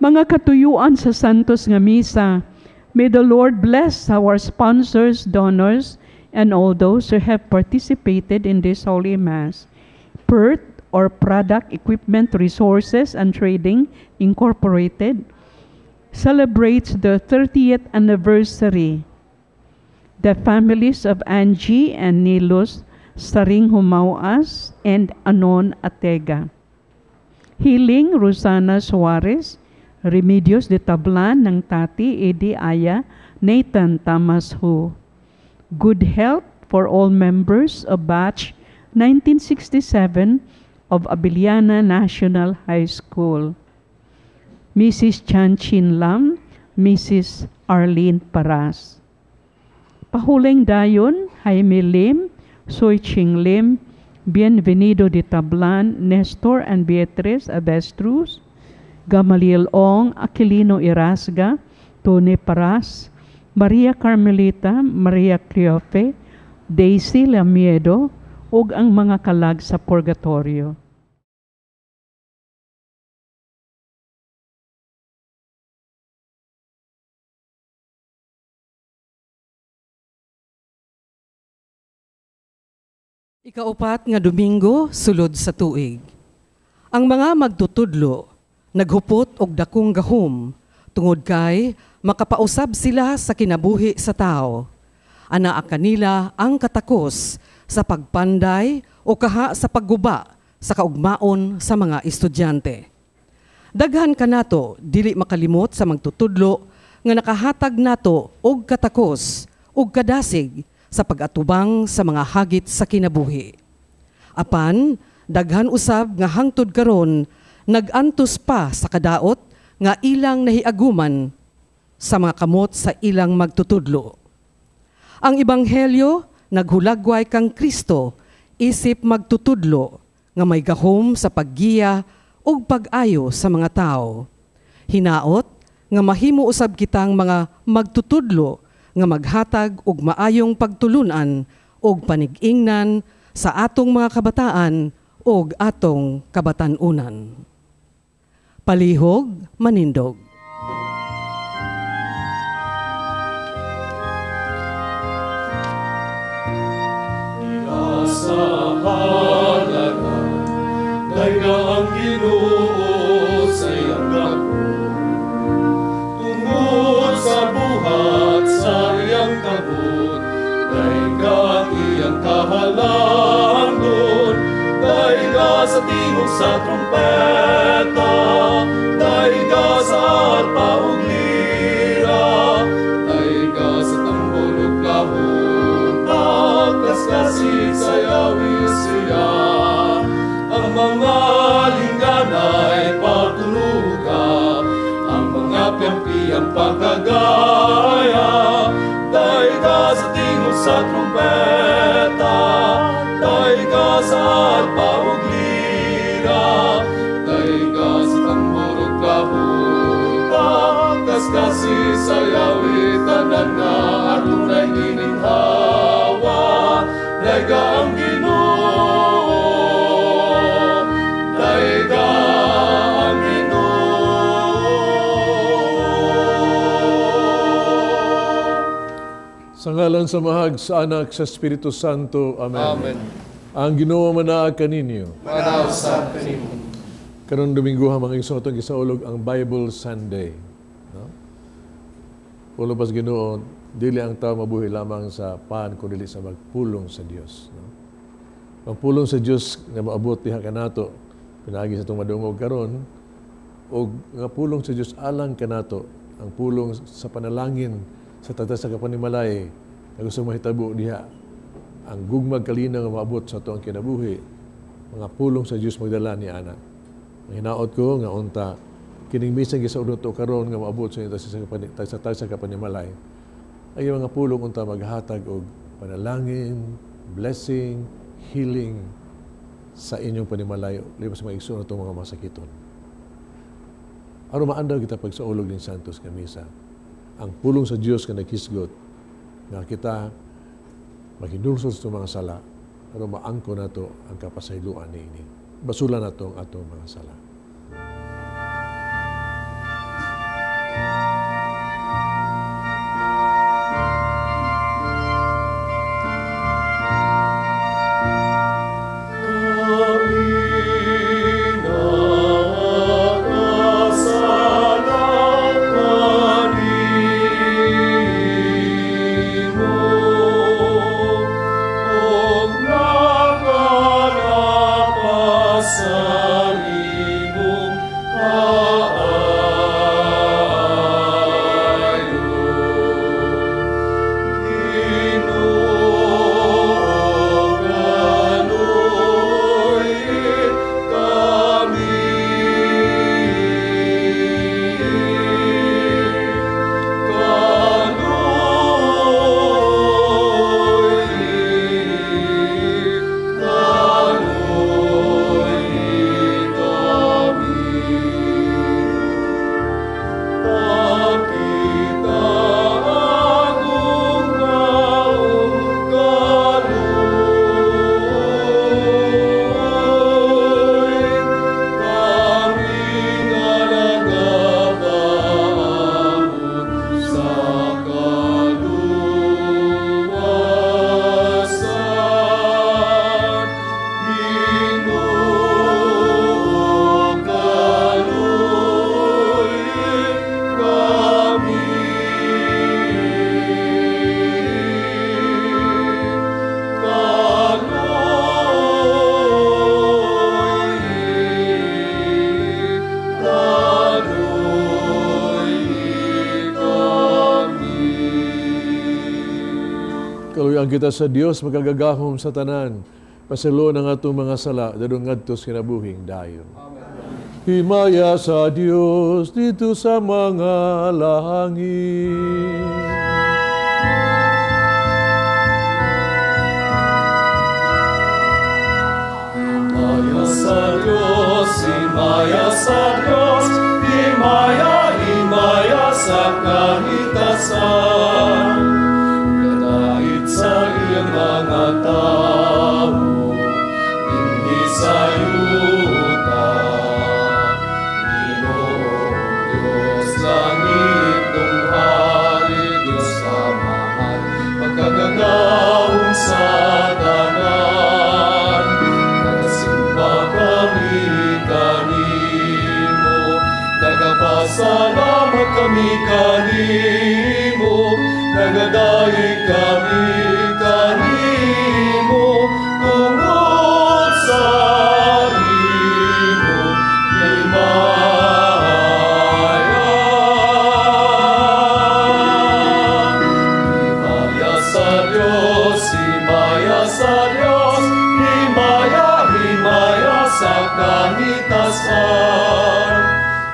Mga katuyuan sa Santos nga Misa, may the Lord bless our sponsors, donors, and all those who have participated in this Holy Mass. PERT, or Product Equipment Resources and Trading Incorporated, celebrates the 30th anniversary. The families of Angie and Nilos Saring Humauas and Anon Atega. Healing, Rosana Suarez, Remedios de Tablan ng Tati, Eddie Aya, Nathan Thomas Hu. Good health for all members of Batch 1967 of Abiliana National High School. Mrs. Chan Chin Lam, Mrs. Arlene Paras. Pahuling dayon, Jaime Lim, Soy Ching Lim, Bienvenido de Tablan, Nestor and Beatriz Avestruz, Gamaliel Ong, Aquilino Irasga, Tony Paras, Maria Carmelita, Maria Cleofe, Daisy Lamiedo, ug ang mga kalag sa Purgatorio. Ikaupat nga Domingo sulod sa tuig. Ang mga magtutudlo naghupot og dakong gahom tungod kay makapausab sila sa kinabuhi sa tao. Anaa kanila ang katakos sa pagpanday o kaha sa pagguba sa kaugmaon sa mga estudyante. Daghan kanato dili makalimot sa magtutudlo nga nakahatag nato og katakos ug kadasig sa pag-atubang sa mga hagit sa kinabuhi. Apan, daghan usab nga hangtod karon nag-antos pa sa kadaot nga ilang nahiaguman sa mga kamot sa ilang magtutudlo. Ang Ebanghelyo naghulagway kang Kristo isip magtutudlo nga may gahom sa paggiya ug pag-ayo sa mga tao. Hinaot nga mahimo usab kitang mga magtutudlo nga maghatag og maayong pagtulunan og panig-ingnan sa atong mga kabataan ug atong kabatan-unan. Palihog, manindog. Sa halaga, dayga ang Ginoo sa iyang gahom. Tungod sa buhat sa iyang kamot, dayga ang iyang kahalandon. Dayga sa tingog sa trumpeta, dayga sa arpa ug lira, dayga sa tambor ug lahuta, kaskasin sayawi siya. Ang mga lingganay patunuga, ang mga piang-piang pagkagaya, dayga sa tingog sa trumpeta, dayga sa arpa ug lira, dayga sa tambor ug lahuta, kaskasi sayawi tanan nga adunay gininhawa, dayga ang Ginoo, dayga ang Ginoo. Sa ngalan sa Mahag, sa Anak, sa Espiritu Santo. Amen. Amen. Ang Ginoo manaa kaninyo. Manaw sa kanimo. Karon Domingo ha mga igsoon atong gisaulog ang Bible Sunday. No? Pulo pas Ginoo, dili ang tao mabuhi lamang sa pan kundi sa magpulong sa Dios, no? Magpulong sa Dios nga maabot diha kanato pinaagi sa atong madungog karon og nga pulong sa Dios alang kanato, ang pulong sa panalangin sa tata sa kapanimalay nga gusto mahitabo diha ang gugmag kalinaw nga maabot sa atong kinabuhi, mga pulong sa Dios magdala ni ana. Ang hinaot ko nga unta kining misa gisaulog to karon nga maabot sa tagsa sa kapanimalay ay mga pulong unta maghatag og panalangin, blessing, healing sa inyong panimalay lipas mga igsoon atong mga masakiton. Aron maandaw kita pagsaulog ning Santos nga misa, ang pulong sa Dios nga naghisgot nga kita maghinulsol sa mga sala aron maangko nato ang kapasayloan niini. Basula nato ang atong mga sala. Kaluyan kita sa Dios makagagahom sa tanan. Pasayloa ang atong mga sala, dadong ngadto sa kinabuhing dayon. Amen. Himaya sa Dios dito sa mga langit. Himaya sa Dios, himaya sa Dios, himaya, himaya sa kahitasan. Kadait sa iyang mga tao, dinhi sa yuta. Ginoong Diyos, langit tunghari, Diyos Amahan, pagkagagahom sa tanan. Nagasimba kami kanimo, nagapasalamat kami kanimo, nagadayeg kami kanimo, tungod sa imong himaya. Himaya sa Dios, himaya sa Dios, himaya, himaya sa kahitasan.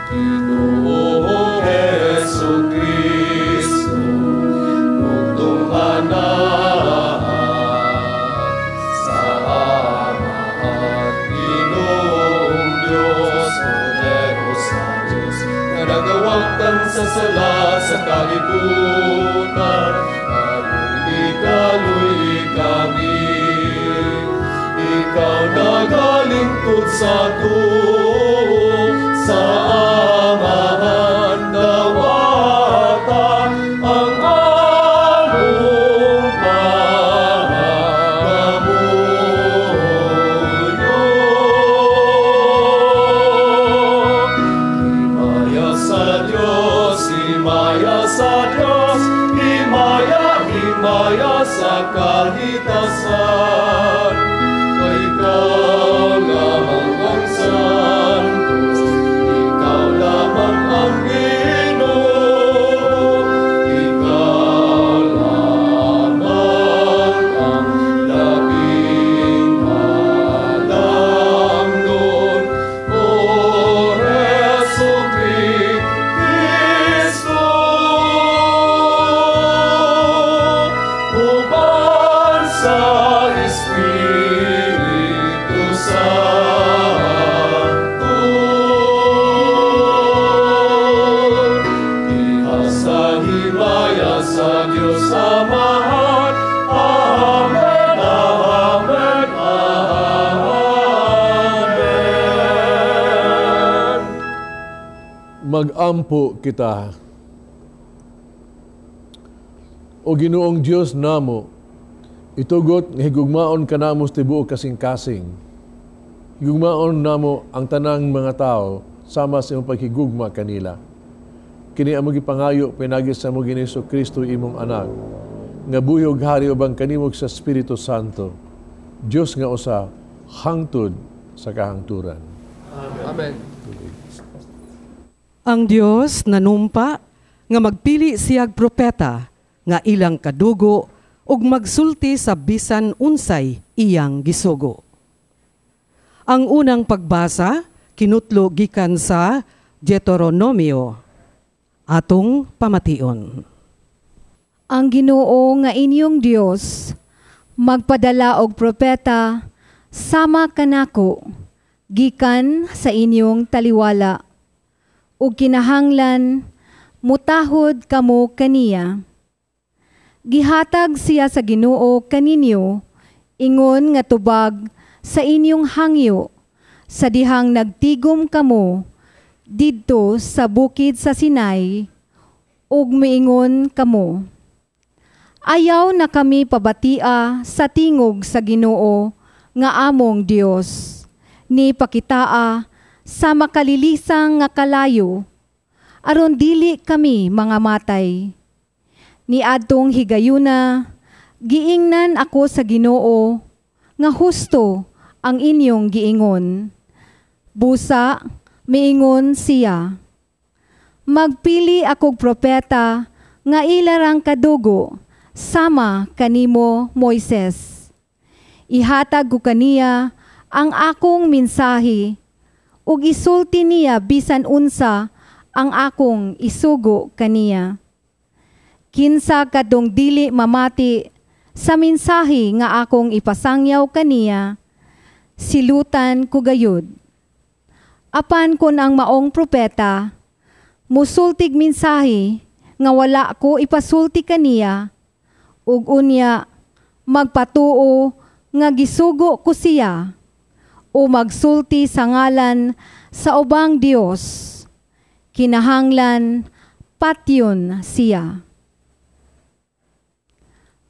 Ginoong Hesus Kristo, bugtong Anak, sa Amahan, Ginoong Diyos, Kordero sa Diyos, nga nagawagtang sa sala sa kalibutan, kaluy-i kami. Ikaw nagalingkod sa tuo, sa Amahan dawata ang among pangamuyo. Himaya sa Diyos, himaya sa Diyos, himaya, himaya sa kahitasan. Kay ikaw lamang ang santos, ikaw lamang ang Ginoo, ikaw lamang ang labing halangdon, O Hesu Kristo, uban sa Espiritu Santo. Diha sa himaya sa Dios Amahan. Amen, Amen, Amen. Magampo kita. O Ginoong Dios namo, itugot nga higugmaon kanamo sa tibuok kasing-kasing. Higugmaon namo ang tanang mga tao sama sa imong paghigugma kanila. Kini among gipangayo pinaagi sa among Ginoong Hesus Kristo imong anak, nga buhi ug hari uban kanimo sa Espiritu Santo, Dios nga usa hangtod sa kahangturan. Amen. Ang Dios nanumpa nga magpili siyag propeta nga ilang kadugo ug magsulti sa bisan unsay iyang gisugo. Ang unang pagbasa kinutlo gikan sa Deuteronomio. Atong pamation. Ang Ginoo nga inyong Dios magpadala og propeta sama kanako gikan sa inyong taliwala, ug kinahanglan mutahod kamo kaniya. Gihatag siya sa Ginoo kaninyo ingon nga tubag sa inyong hangyo sa dihang nagtigom kamo didto sa bukid sa Sinai, ug miingon kamo, ayaw na kami pabatia sa tingog sa Ginoo nga among Dios, ni pakitaa sa makalilisang nga kalayo, aron dili kami mga matay. Niadtong higayuna, giingnan ako sa Ginoo nga husto ang inyong giingon. Busa, miingon siya, magpili akog propeta nga ilarang kadugo sama kanimo, Moises. Ihatag ko kaniya ang akong mensahe ug isulti niya bisan unsa ang akong isugo kaniya. Kinsa kadtong dili mamati sa mensahe nga akong ipasangyaw kaniya, silutan ko gayud. Apan kon ang maong propeta musultig mensahe nga wala ko ipasulti kaniya, ug unya magpatuo nga gisugo ko siya o magsulti sa ngalan sa ubang Dios, kinahanglan patyon siya.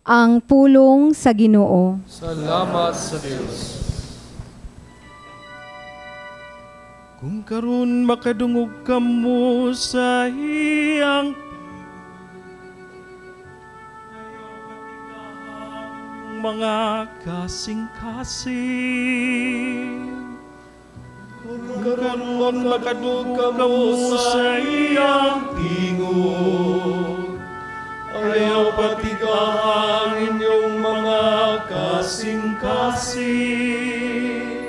Ang pulong sa Ginoo. Salamat sa Dios. Kung karon makadungog kamo sa iyang mga kasing-kasing. Kung karon makadungog kamo sa iyang tingog, ayaw patigahang inyong mga kasing-kasing.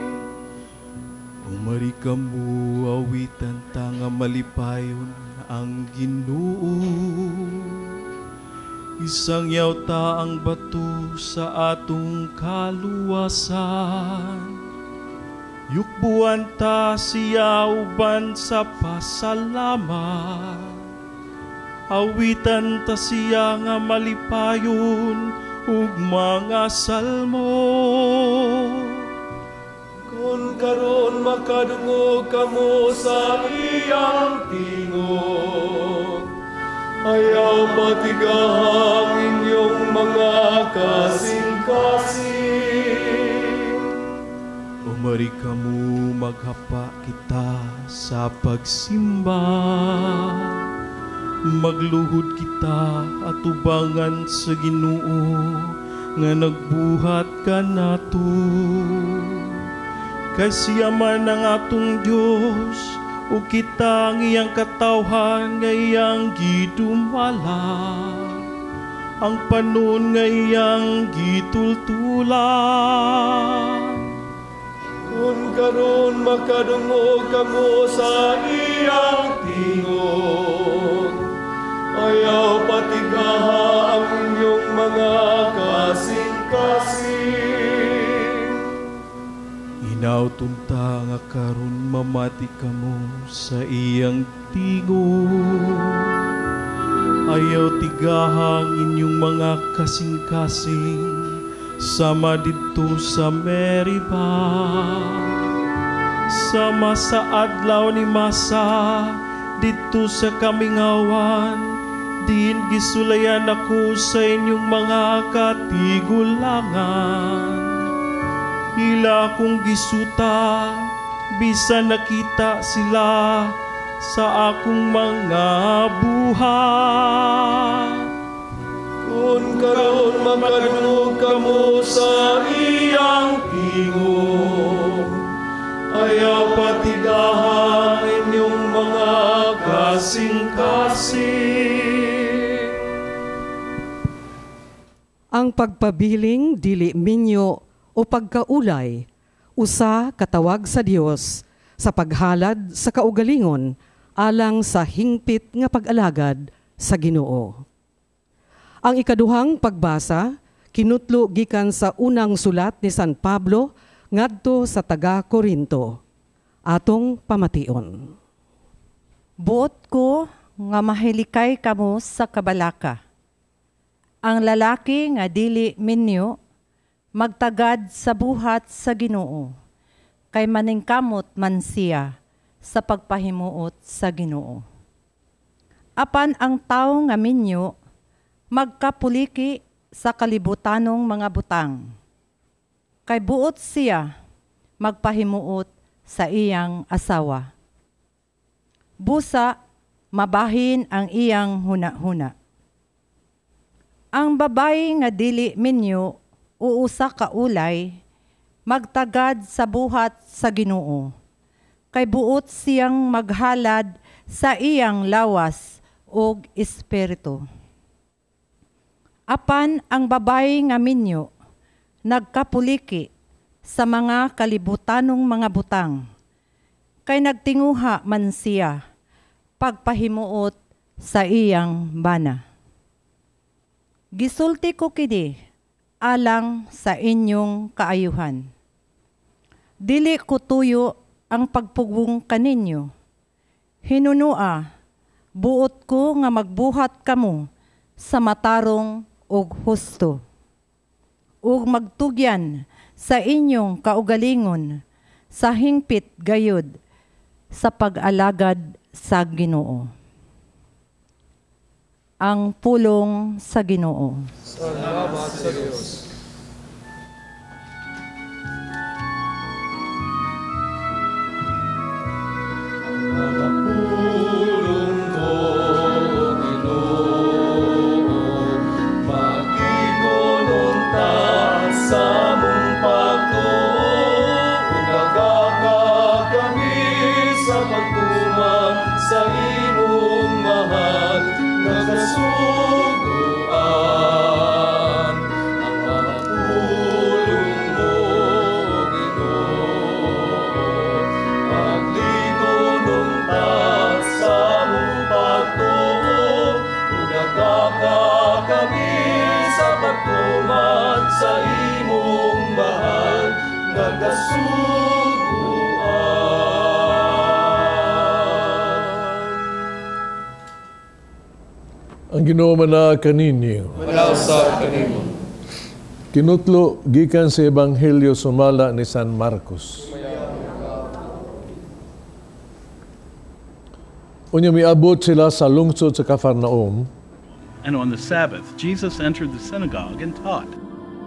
Umari kamo awitan ta nga malipayon ang Ginoo. Isang ta ang bato sa atong kaluwasan. Yukbuan ta siya uban sa pasalamat. Awitan ta siya nga malipayon ug mga salmo. Kung karon makadungog kamo sa iyang tingog, ayaw patigahang inyong mga kasing-kasing. Umari kamo maghapa kita sa pagsimba. Magluhod kita at ubangan sa Ginoo nga nagbuhat kanato. Kay siya man ang atong Dios, ug kita ang iyang katawhan nga iyang gidumala, ang panon nga iyang gitultulan. Kung karon makadungog kamo sa iyang tingog, ayaw patigaha ang inyong mga kasing-kasing. Hinautunta nga karon mamati kamo sa iyang tingog. Ayaw tigahang inyong mga kasing-kasing sama didto sa Meriba, sama sa adlaw ni Masa didto sa kamingawan. Din gisulayan ako sa inyong mga katigulangan. Ila kong gisuta, bisan nakita sila sa akong mga buhat. Kung karon makadungog kamo sa iyang tingog, ayaw patigahan inyong mga kasing-kasing. Ang pagpabiling dili minyo o pagkaulay, usa katawag sa Dios sa paghalad sa kaugalingon alang sa hingpit nga pag-alagad sa Ginoo. Ang ikaduhang pagbasa kinutlo gikan sa unang sulat ni San Pablo ngadto sa taga Korinto. Atong pamation. Buot ko nga mahilikay kamo sa kabalaka. Ang lalaki nga dili minyo magtagad sa buhat sa Ginoo, kay maningkamot man siya sa pagpahimuot sa Ginoo. Apan ang tawo nga minyo magkapuliki sa kalibutanong mga butang, kay buot siya magpahimuot sa iyang asawa. Busa mabahin ang iyang huna-huna. Ang babayi nga dili minyo o usa ka ulay magtagad sa buhat sa Ginoo, kay buot siyang maghalad sa iyang lawas og espiritu. Apan ang babayi nga minyo nagkapuliki sa mga kalibutanong mga butang, kay nagtinguha man siya pagpahimuot sa iyang bana. Gisulti ko kini alang sa inyong kaayuhan. Dili ko tuyo ang pagpugong kaninyo. Hinunua, buot ko nga magbuhat kamo sa matarong ug husto, ug magtugyan sa inyong kaugalingon sa hingpit gayud sa pag-alagad sa Ginoo. Ang pulong sa Ginoo. Salamat sa Dios. Pulong mo, Ginoo, makigununta sa among pagtuo, ug nagakakami sa pagtuman sa imong mahal nga kasuguan. Ang mga pulong mo, Ginoo, magligununta sa among pagtuo, ug nagakakami sa pagtuman sa imong mahal nga kasuguan. Ang Ginoo man kaninyo. Manasa kanimo. Kinutlo gikan sa Ebanghelyo sumala ni San Marcos. Unya miabot sila sa lungsod sa Capernaum. And on the Sabbath, Jesus entered the synagogue and taught.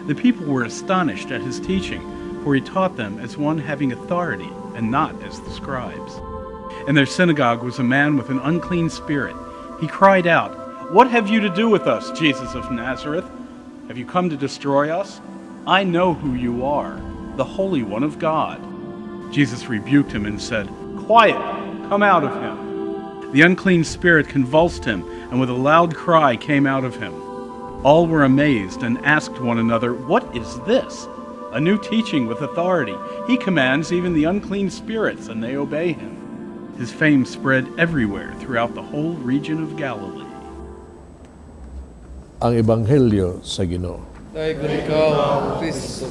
The people were astonished at his teaching, for he taught them as one having authority and not as the scribes. In their synagogue was a man with an unclean spirit. He cried out, "What have you to do with us, Jesus of Nazareth? Have you come to destroy us? I know who you are, the Holy One of God." Jesus rebuked him and said, "Quiet, come out of him." The unclean spirit convulsed him, and with a loud cry came out of him. All were amazed and asked one another, "What is this? A new teaching with authority. He commands even the unclean spirits, and they obey him." His fame spread everywhere throughout the whole region of Galilee. Ang Ebanghelyo sa Ginoo. Dayon ikaw, Kristo.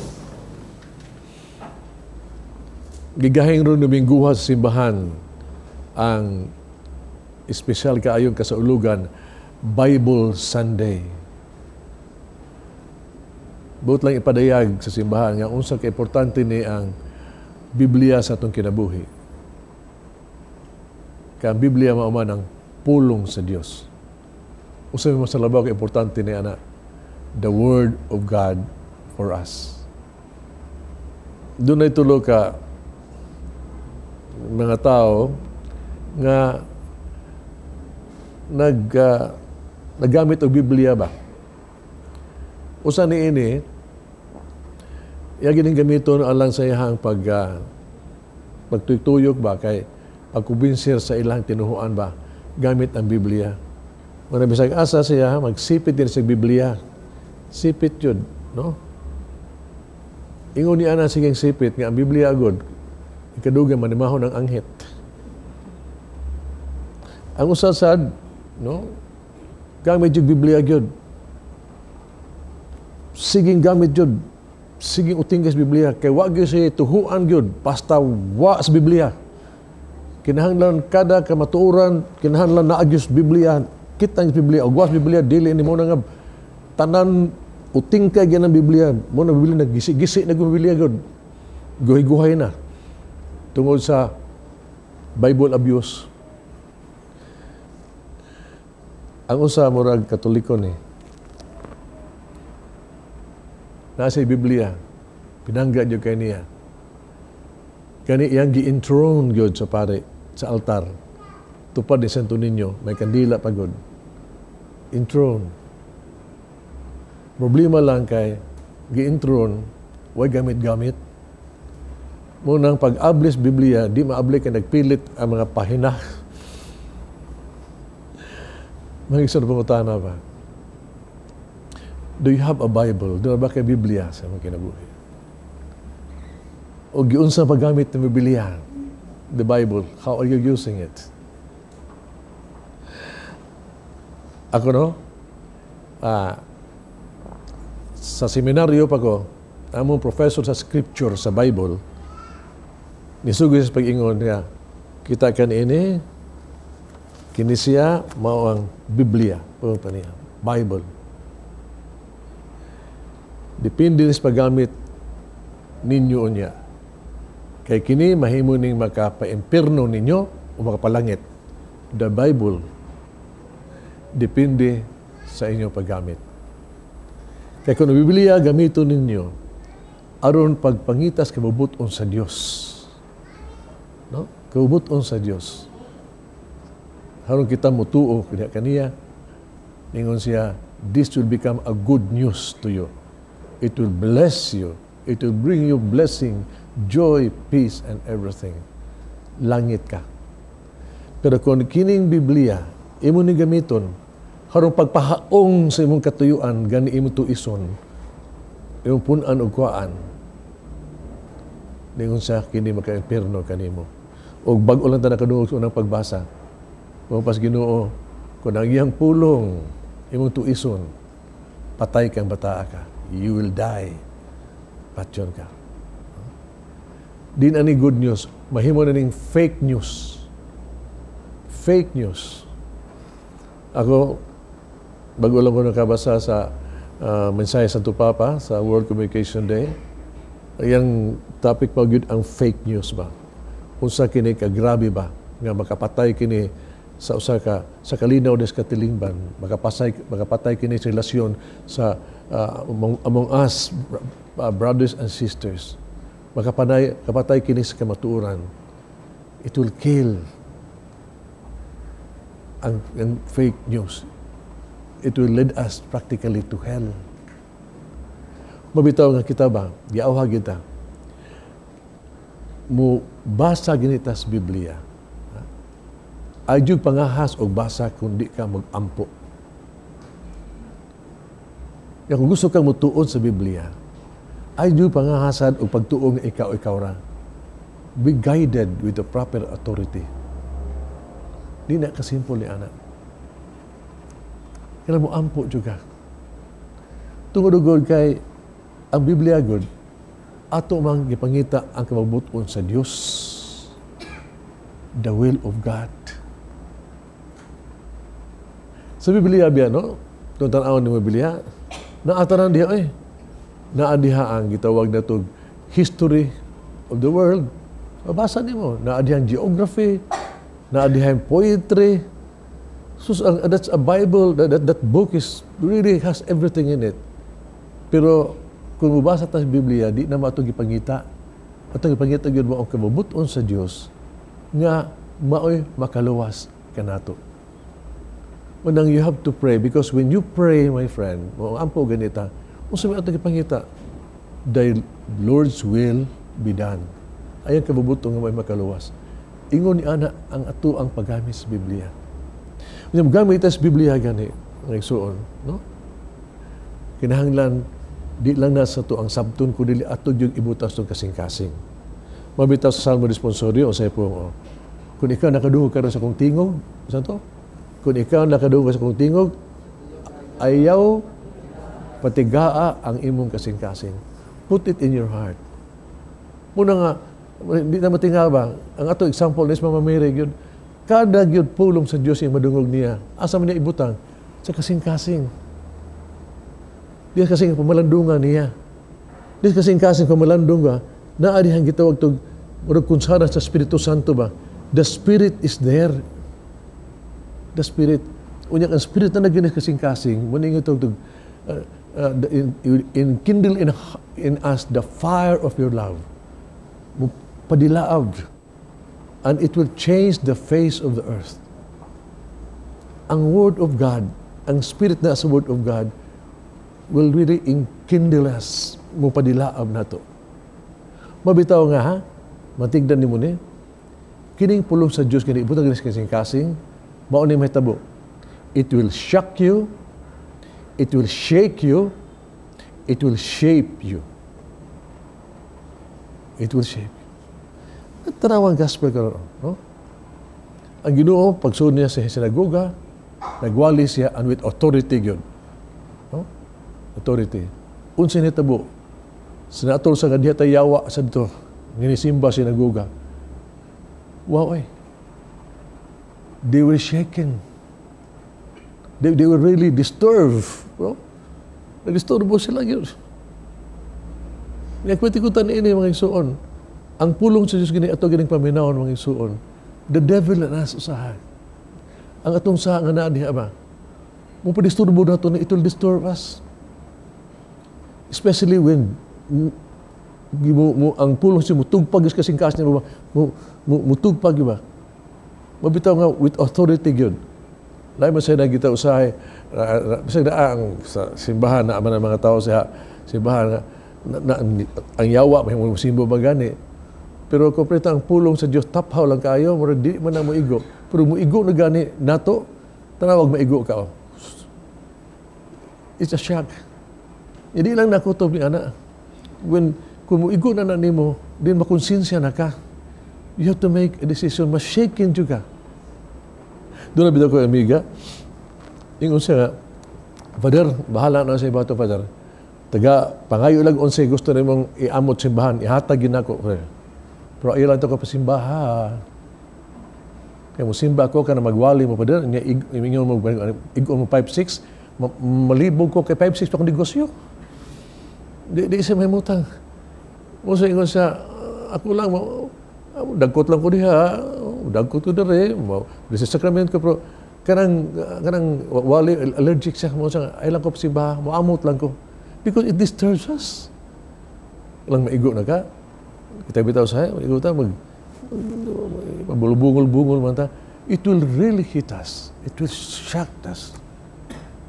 Gigahing ron Domingguha sa simbahan ang espesyal kaayong kasaulugan, Bible Sunday. Buot lang ipadayag sa simbahan nga unsa ka importante ni ang Biblia sa atong kinabuhi. Kay ang Biblia mao man ang pulong sa Dios. Unsa may mas labaw ka importante ni ana? The Word of God for us. Dunay tulo ka mga tao nga naggamit og Biblia ba? Usa ni ini, iya gining gamiton alang sa iyang pagtuyok ba kay pagkubinsir sa ilang tinuhuan ba gamit ang Biblia. Mga bisag asa siya magsipit din sa Biblia. Sipit yun, no? Ingon ni ana sige sipit nga ang Biblia agod ikaduga manimahon ang anghit. Ang usa sad, no? Gamit yung Biblia gyud. Siging gamit gyud. Siging utinggas Biblia kay wa gyud siya tuhuan gyud basta wa sa Biblia. Kinahanglan kada kamatuoran, kinahanglan naa gyud sa Biblia. Kita ang Biblia, og wa sa Biblia dili ni mo na nga tanan utingkay gyud ang Biblia. Mo na Biblia naggisi-gisi na gyud Biblia gyud. Guhay-guhay na tungod sa Bible abuse. Ang usa murag Katoliko ni. Nasa Biblia, pinangga gyud kay niya. Kani iyang gi-enthrone gyud sa pare sa altar. Tupad ni Santo Niño, may kandila pa gyud. Enthrone. Problema lang kay gi-enthrone, way gamit-gamit. Munang pag-ablis Biblia, di maabli kay nagpilit ang mga pahina. Mga igsoon, pangutana ba? Do you have a Bible? Doon ba kay Biblia sa imong kinabuhi? O giunsa paggamit ng Biblia? The Bible, how are you using it? Ako no, sa seminaryo pa ko, among professor sa scripture sa Bible, nisugoy sa pag-ingon niya, kita kan ini, kini siya mao ang Biblia, pa niya, Bible. Depende sa paggamit ninyo unya. Kay kini mahimo ning makapaimpierno ninyo o makapalangit. The Bible depende sa inyong paggamit. Kay kung ang Biblia gamiton ninyo aron pagpangitas kabubuton sa Dios. No? Kabubuton sa Dios. Aron kita mutuo kaniya kaniya, ningon siya, this will become a good news to you. It will bless you. It will bring you blessing, joy, peace, and everything. Langit ka. Pero kung kining Biblia, imo ni gamiton, harong pagpahaong sa imong katuyuan, gani imo tuison, imong punan og kuan, ningon sa kini maka-impierno kanimo. Og bag-o lang ta nakadungog sa unang pagbasa. Kung pas Ginoo, kung ang iyang pulong, imong tuison, patay kang bataa ka. You will die. Patyon ka. Di na ni good news. Mahimo na ning fake news. Fake news. Ako, bago lang ko nakabasa sa mensahe sa Santo Papa sa World Communication Day, yang topic pa gyud ang fake news ba. Unsa kini kagrabe ba nga makapatay kini sa usa ka sa kalinaw des katilingban, makapatay kini sa relasyon sa among us brothers and sisters. Kapatay kini sa kamatuoran. It will kill ang fake news. It will lead us practically to hell. Mabitaw nga kita ba, giawhag kita, mo basa ginita sa Biblia. Ay jud pangahas og basa kung di ka mag-ampo. Ya, kung gusto kang mutuon sa Biblia, ay jud pangahasad og pagtuo nga ikaw ra. Be guided with the proper authority. Di na kasimple ni anak. Kailan mo ampo juga. Tungod ugod kay ang Biblia gud ato mang gipangita ang kamabuton sa Dios. The will of God. Sa Biblia biya, no? Kung tan-awon ni Biblia, naataran diha eh. Naa diha ang gitawag na to history of the world. Mabasa nimo, naa diha ang geography, naa diha ang poetry. So, that's a Bible, that book is really has everything in it. Pero kung mubasa ta sa Biblia, di na maatong gipangita. Atong gipangita gyud mo ang kabubuton sa Dios nga maoy makaluwas kanato. Unang you have to pray, because when you pray, my friend, mo ampo ganita, unsa may atong gipangita? The Lord's will be done. Ayan kabubuton nga may makaluwas. Ingon ni ana ang ato ang paggamit sa Biblia. Unya gamit sa Biblia gani, ang igsuon, no? Kinahanglan di lang na sa to ang sabton kundi ato yung ibutas tong kasing-kasing. Mabitaw sa Salmo Responsorio unsay po, oh. Kung ikaw nakadungog karon sa akong tingog, unsa to? Kung ikaw nakadungog sa akong tingog, ayaw patigaa ang imong kasing-kasing. Put it in your heart. Muna nga, di na matinga ba? Ang ato example ni Mama Mary, yun, kada gyud pulong sa Dios yung madungog niya. Asa man niya ibutang? Sa kasing-kasing. Di kasing pamalandungan niya. Di kasing-kasing pamalandungan, naa dihang gitawag tog murag konsara sa Espiritu Santo ba? The Spirit is there. The Spirit. Unya ang Spirit na naginis kasing-kasing, muna nga tawag tog, enkindle in us the fire of your love. Padilaab. And it will change the face of the earth. Ang Word of God, ang Spirit na sa Word of God, will really enkindle us. Mupadilaab na to. Mabitaw nga ha, matigdan ni mo ni, kining pulong sa Diyos, kini ibutang ginis kasing-kasing, mao ni mahitabo. It will shock you, it will shake you, It will shape you. It will shape you. Tanaw ang gospel karon, no? Ang Ginoo, pagsulod niya sa sinagoga, nagwali siya and with authority gyud. No? Authority. Unsa nitabo? Sinatol sa nga diha tay yawa sa dito, nginisimba sinagoga. Wow ay. They were shaken. They were really disturbed. No? Nagdisturbo sila gyud. Nga ko tan ini, mga igsuon. Ang pulong sa Diyos gini ato gining paminawon, mga igsuon. The devil and us usahay. Ang atong sa nga naa diha ba? Mo padisturbo nato ni, it will disturb us. Especially when mo ang pulong si mutugpag is kasing-kas niya mo, mo, mutugpag ba? Mabitaw nga with authority gyud. Lain man sa nagita usahay, bisag naa ang sa simbahan na man ang mga tao sa simbahan nga na, ang yawa may mo simbo ba gani. Pero kompleto ang pulong sa Dios, taphaw lang kaayo, murag di man na moigo. Pero moigo na gani nato, tanawag maigo ka. Oh. It's a shock. Hindi lang nakutob ni ana. When kung moigo na na nimo, din makonsensya na ka. You have to make a decision, mas shaken jud ka. Doon na bitaw ko amiga, ingon siya nga, "Father, bahala na sa ibato, Father. Taga, pangayo lang unsay gusto nimong iamot simbahan, ihatag yun ako. Father. Pero ayaw lang ito ka pasimbaha. Kaya mo simba ko ka na magwali mo, Father, niya ingon mo, igon mo 5-6, malibog ko kay 5-6 pa akong negosyo. Di siya may mutang." Mo sa ingon siya, "Ako lang, dagkot lang ko diha, dagkot ko dire, di sa sacrament ko, pero kanang wali, allergic siya mo siya, ay lang ko simbaha, moamot lang ko." Because it disturbs us. Lang maigo na ka. Kita bitaw sa maigo ta mag mabulubungol-bungol man ta. It will really hit us. It will shock us.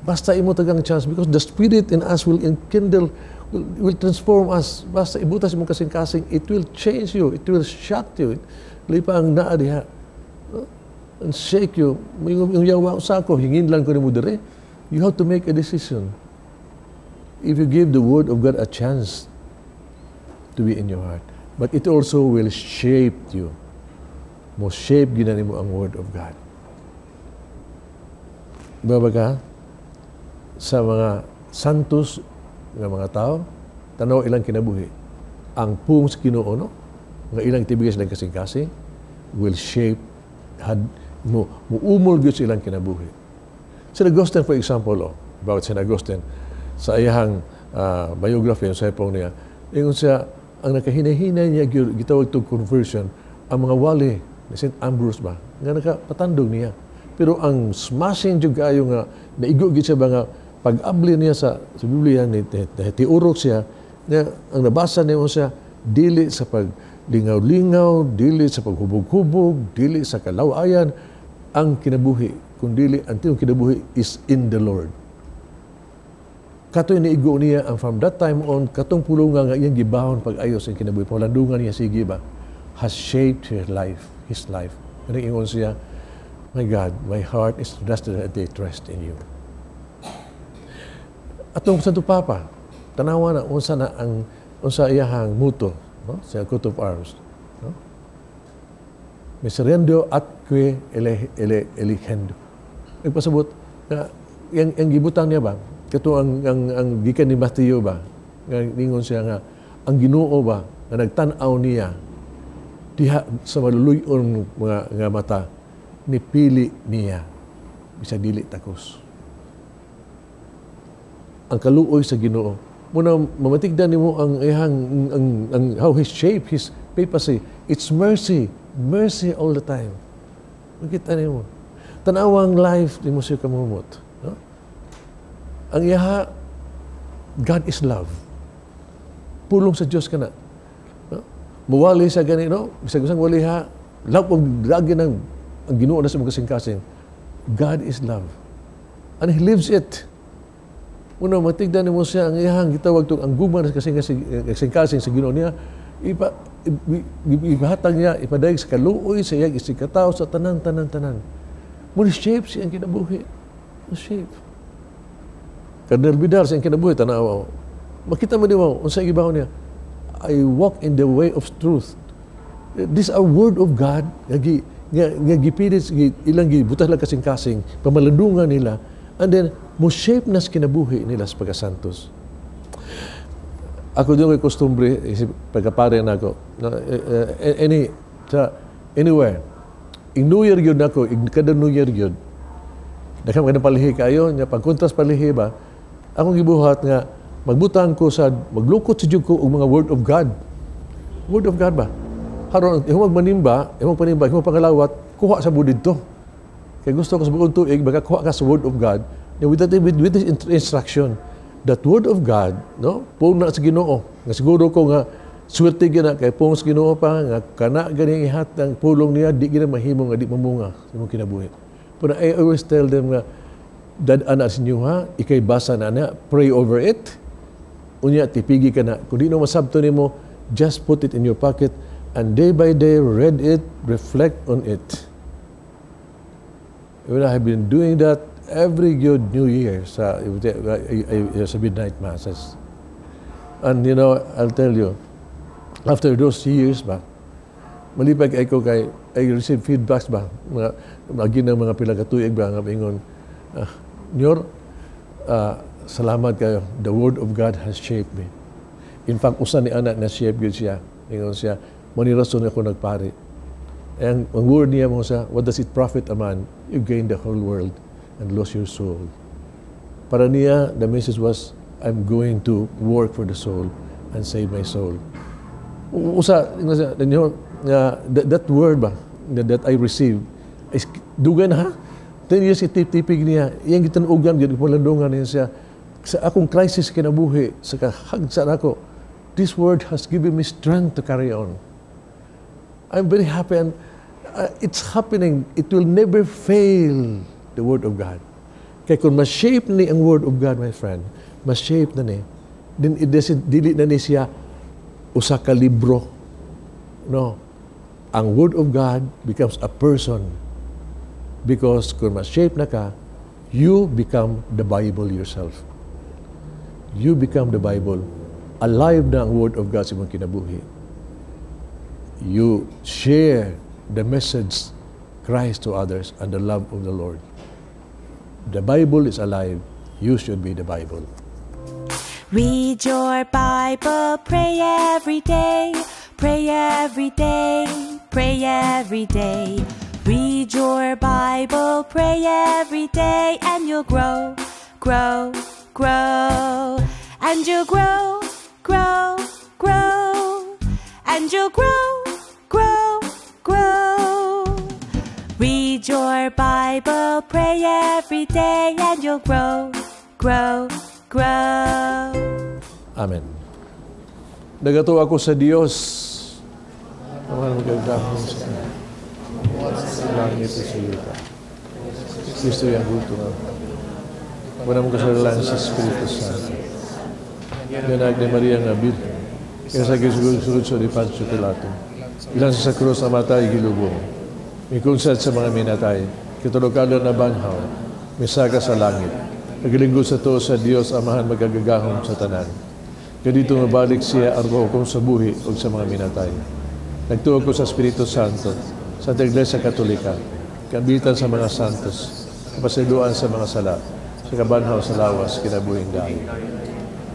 Basta imo tagang chance because the Spirit in us will enkindle, will transform us. Basta ibutas mo kasing-kasing, it will change you. It will shock you. Lipa ang naa diha. No? And shake you. Yung yawa sa ako, hingin lang ko nimo dire. You have to make a decision. If you give the Word of God a chance to be in your heart. But it also will shape you. Mo shape gina nimo ang Word of God. Ba ka? Sa mga santos nga mga tao, tanaw ilang kinabuhi. Ang pung sa Ginoo, no? Nga ilang tibigay silang kasing-kasing, will shape, had, mo, muumol gyud sa ilang kinabuhi. Saint Augustine, for example, oh, about Saint Augustine, sa iyang biography, ang sa niya, ingon siya, ang nakahinahinay niya gyud gitawag to conversion, ang mga wali ni Saint Ambrose ba, nga nakapatandog niya. Pero ang smashing jud kaayo nga naigo gyud siya ba nga pag-abli niya sa Biblia ni tiurok siya niya, ang nabasa niya siya dili sa paglingaw-lingaw, dili sa paghubog-hubog, dili sa kalawayan ang kinabuhi, kundi ang tinuod kinabuhi is in the Lord. Katoy niigo niya ang from that time on, katong pulunga nga iyang gibahon pag-ayo sa kinabuhi, palandungan niya sige ba, has shaped her life, his life. Ano ingon siya, "My God, my heart is rested at they trust in you." Atong Santo Papa, tanawa na unsa na ang unsa iyahang motto, no? Sa coat of arms, no? Miserendo atque ele, ele, eligendo. Nagpasabot nga yang gibutang niya ba kato ang gikan ni Mateo ba nga ningon siya nga ang Ginoo ba nga nagtan-aw niya diha sa maluluy-on mga nga mata, nipili niya bisag dili takos. Ang kaluoy sa Ginoo muna mamatigdan nimo ang iyang ang how he shape his papacy. It's mercy, mercy all the time. Makita nimo, tanawang life nimo siya kamumot, no? Ang iyaha, God is love. Pulong sa Dios kana, no? Muwali sa gani, no? Bisag usang wali ha, love og lagi nang ang Ginoo na sa mga kasing-kasing. God is love and he lives it. Una, matigdan mo siya ang iyahang gitawag tong ang gugma sa kasing-kasing sa Ginoo niya, ipa ipahatag niya, ipadayag sa kaluoy sa iyang isigkatawo sa tanan, tanan, tanan. Mo shape siya ang kinabuhi. Mo shape. Cardinal Vidal sa iyang kinabuhi, tanawa. Makita mo nimo unsa gibahon niya. "I walk in the way of truth." This a word of God nga gipilit ilang gibutang lang kasing-kasing pamalandungan nila, and then mo shape na sa kinabuhi nila sa pagkasantos. Ako din may kostumbre isip pagkapare na ako na, any sa anywhere ing New Year gyud nako, ing kada New Year gyud daghan ka palihi kayo nya. Pag kontras palihi ba, akong gibuhat nga magbutang ko sa maglukot sa jud ko og mga word of God, word of God ba, haron imong manimba, imong panimba, imong pangalawat, kuha sa budid to kay gusto ko sa bag-ong tuig baka kuha ka sa word of God with this instruction, that word of God, no, pung na sa Ginoo nga siguro ko nga swerte gyud na kay pung sa Ginoo pa nga kana gani ihat ang pulong niya, di gina mahimo nga di mamunga sa imong kinabuhi. Pero I always tell them nga dad ana sa inyo ha, ikay basa na na, pray over it, unya tipigi ka na. Kung di no masabto nimo, just put it in your pocket and day by day read it, reflect on it. Well, I have been doing that every good New Year sa midnight masses. And I'll tell you, after those years ba, malipay kay ko kay I receive feedbacks ba, mga agi ng mga pila ka tuig ba nga ingon, "Nyor, salamat kayo. The word of God has shaped me." In fact, usa ni anak na shape gyud siya. Ingon siya, "Mo ni rason ako nagpari." And ang word niya mo sa, "What does it profit a man you gain the whole world and lose your soul?" Para niya, the message was, "I'm going to work for the soul and save my soul." Usa, that word ba, that I received, is dugay na ha? 10 years itip-tipig niya, iyang gitanugan, gitanugan niya siya, sa akong crisis kinabuhi, sa kahagsa nako, this word has given me strength to carry on. I'm very happy and it's happening. It will never fail, the word of God. Kaya kung ma-shape ni ang word of God, my friend, ma-shape na ni, then it doesn't, dili na ni siya usa ka libro. No. Ang word of God becomes a person because kung ma-shape na ka, you become the Bible yourself. You become the Bible. Alive na ang word of God sa imong kinabuhi. You share the message Christ to others and the love of the Lord. The Bible is alive. You should be the Bible. Read your Bible, pray every day, pray every day, pray every day. Read your Bible, pray every day, and you'll grow, grow, grow. And you'll grow, grow, grow. And you'll grow, grow, grow. Read your Bible, pray every day, and you'll grow, grow, grow. Amen. Nagatuo ako sa Dios, Amahan makagagahom sa sa langit at sa yuta. Kristo iyang bugtong nga. Wala mo kasalanan sa Espiritu Santo. Ginag ni Maria nga Birhen. Kaya sa gisulod sa ni Poncio Pilato. Ilan sa krus namatay, gilubong. Mikunsad sa mga minatay. Ikatulo ka adlaw nabanhaw. Misaka sa langit. Nagalingkod sa tuo sa Dios Amahan makagagahom sa tanan. Kadito mabalik siya aron hukom sa buhi ug sa mga minatay. Nagtuo ko sa Espiritu Santo, sa Iglesia Katolika, kaambitan sa mga santos, kapasayloan sa mga sala, sa kabanhaw sa lawas, kinabuhing dayon.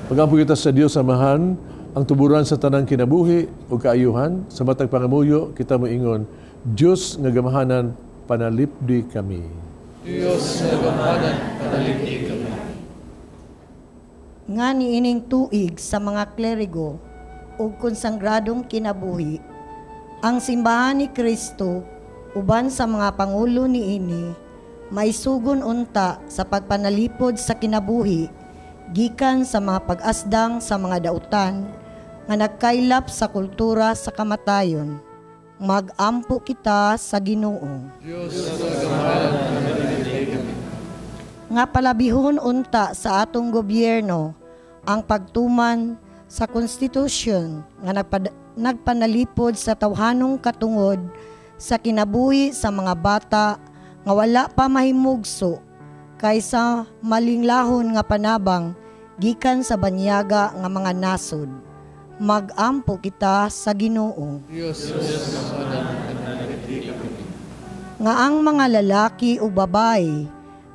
Pag-ampo kita sa Dios Amahan, ang tuburan sa tanang kinabuhi o kaayuhan, sa matag pangamuyo, kita moingon, "Diyos nga gamahanan, panalipdi kami." Diyos nga gamahanan, panalipdi kami. Nga niining Tuig sa mga Klerigo ug Konsagradong Kinabuhi, ang simbahan ni Kristo uban sa mga pangulo niini maisugon unta sa pagpanalipod sa kinabuhi gikan sa mga pag-asdang sa mga dautan nga nagkaylap sa kultura sa kamatayon. Magampo kita sa Ginoo. Diyos nga gamahanan, panalipdi kami. Nga palabihon unta sa atong gobyerno ang pagtuman sa konstitusyon nga nagpanalipod sa tawhanong katungod sa kinabuhi sa mga bata nga wala pa mahimugso kaysa malinglahon nga panabang. gikan sa banyaga nga mga nasod. Magampo kita sa Ginoo. Nga ang mga lalaki ug babae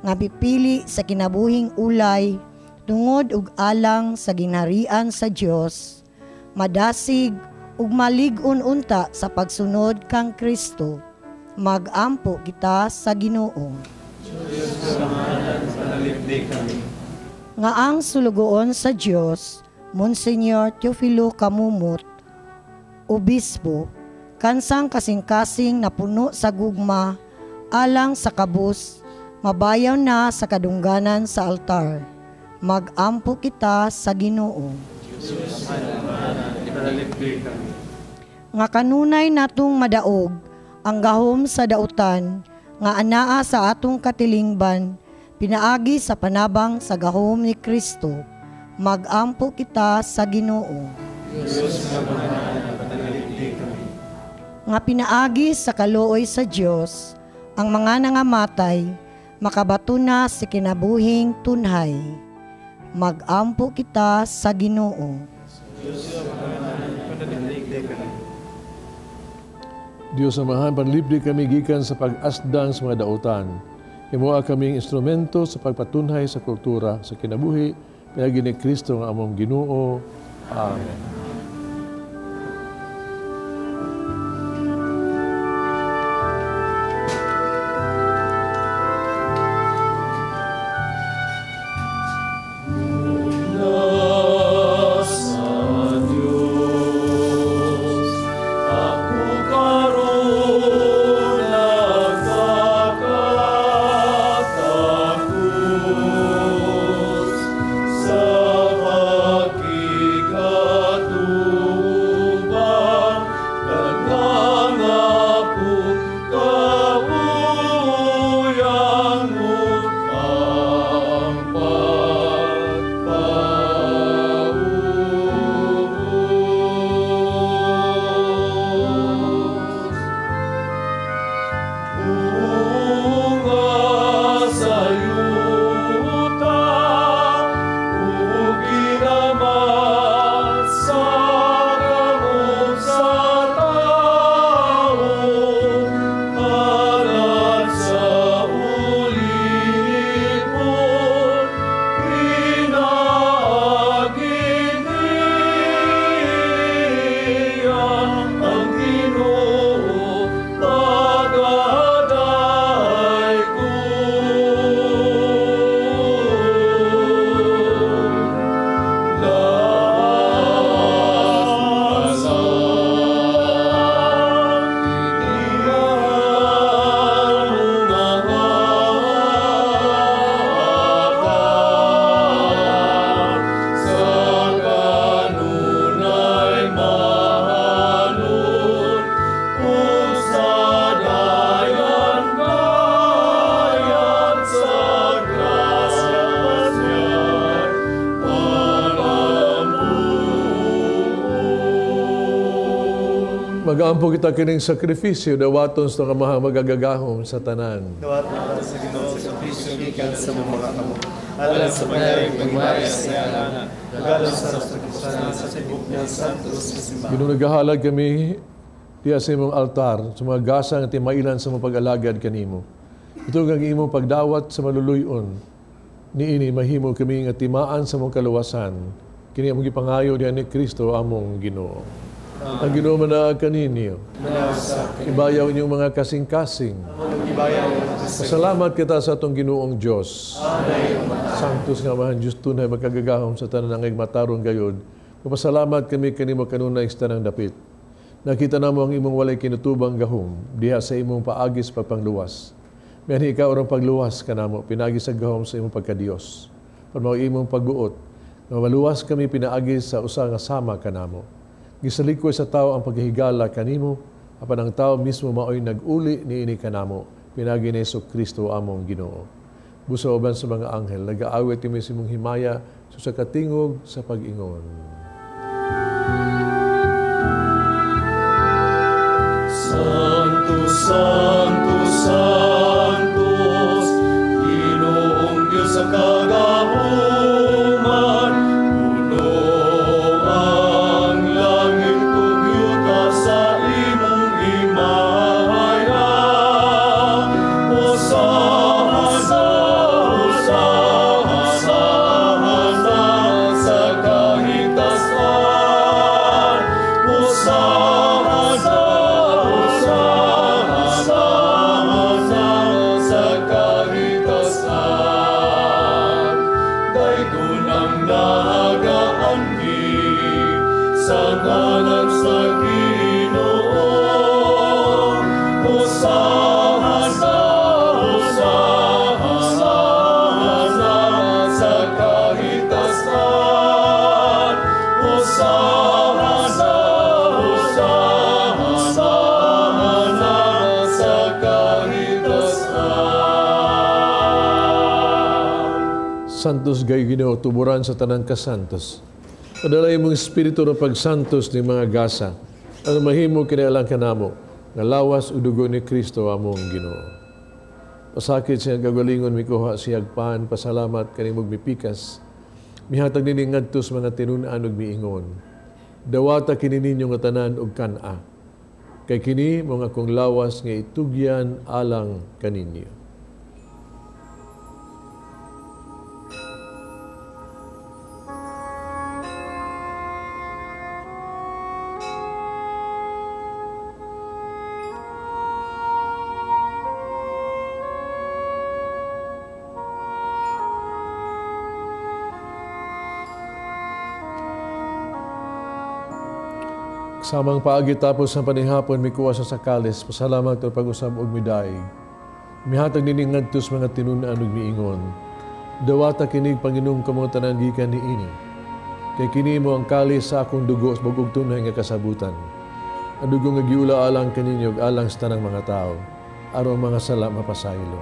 nga pipili sa kinabuhing ulay tungod ug alang sa ginharian sa Dios, madasig ug malig-on unta sa pagsunod kang Kristo. Magampo kita sa Ginoo. Nga ang sulugoon sa Dios, Monsignor Teofilo Camomot, Obispo, kansang kasing-kasing napuno sa gugma alang sa kabus, mabayaw na sa kadungganan sa altar. Magampo kita sa Ginoo. Nga kanunay natong madaog ang gahom sa dautan nga anaa sa atong katilingban, pinaagi sa panabang sa gahom ni Kristo. Magampo kita sa Ginoo. Nga pinaagi sa kaluoy sa Dios ang mga nangamatay makabato na sa kinabuhing tunhay. Magampo kita sa Ginoo. Diyos Amahan, panlibdi kami gikan sa pag-asdang sa mga dautan. Himoa kaming instrumento sa pagpatunhay sa kultura sa kinabuhi, pinaagi ni Kristo nga among Ginoo. Amen. Magampo kita kining sakripisyo, dawaton sa kamahang magagagahom sa tanan. Dawaton sa Ginoo sakripisyo gikan sa mga kamo. Alang sa pagayong pagmaya sa ngalan, alang sa pagkasana sa tibok niya santos sa simbahan. Ginoo, nagahalad kami diya sa imong altar, sa mga gasa nga timailan sa imong pag-alagad kanimo. Ito ang imong pagdawat sa maluluyon. Niini mahimo kami nga timaan sa imong kaluwasan. Kini among gipangayo diha ni Kristo among Ginoo. Ang Ginoo manaag kaninyo. Ibayaw inyong mga kasing-kasing. Pasalamat kita sa atong Ginoong Diyos. Sanctus nga Amahan Diyos tunay makagagahom sa tanan ng matarong gayod. Pasalamat kami kanimo kanunay sa tanang dapit. Nakita namo ang imong walay kinutubang gahom diha sa imong paagis pagpangluwas. Mianhi ikaw ang pagluwas kanamo pinaagi sa gahom sa imong pagkadiyos. Pamao imong pagbuot nga maluwas kami pinaagi sa usa nga sama kanamo. Gisalikoy sa tao ang paghihigala kanimo, apan ang tao mismo maoy nag-uli niini kanamo, pinaagi ni Hesus Kristo among Ginoo. Busa uban sa mga anghel, nagaawit kami sa imong himaya sa katingog sa pag-ingon. Santo, Santo, Santos, Ginoong Diyos sa kagahuman, Sa ngalan sa Ginoo, Hosana, Hosana, sa kahitasan. Hosana, Hosana, sa kahitasan. Santos gay Ginoo, tuburan sa tanang kasantos. Padala imong espiritu ng pagsantos ni mga gasa. Ano mahimo kinailang kanamo, nga lawas ug dugo ni Kristo among Ginoo. Pasakit siyang kagalingon mikuha siyag pan, pasalamat kanimog mipikas. Mihatag nini ngadto sa mga tinun-an ug miingon. Dawata kini ninyo nga tanan og kan-a. Kay kini mga akong lawas nga itugyan alang kaninyo. Samang paagi tapos sa panihapon, mikuha sa sakalis, pasalamat o pag-usab og midaig. Mihatag nini ngadto sa mga tinun-an ug miingon. Dawata kinig Panginoong kamo tanan gikan niini. Kay kini mo ang kalis sa akong dugo sa bag-ong tunay nga kasabutan. Ang dugo nga giula alang kaninyo ug alang sa tanang mga tao, aron mga sala mapasaylo.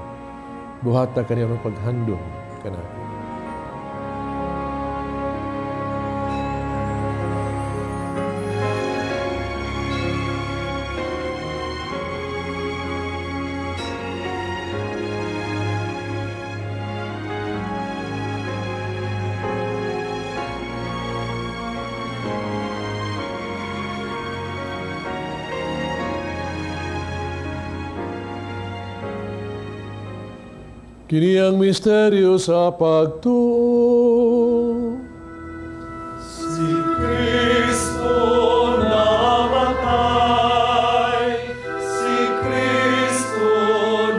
Buhata kani aron paghandom kanako. Kini ang misteryo sa pagtuo. Si Kristo namatay, si Kristo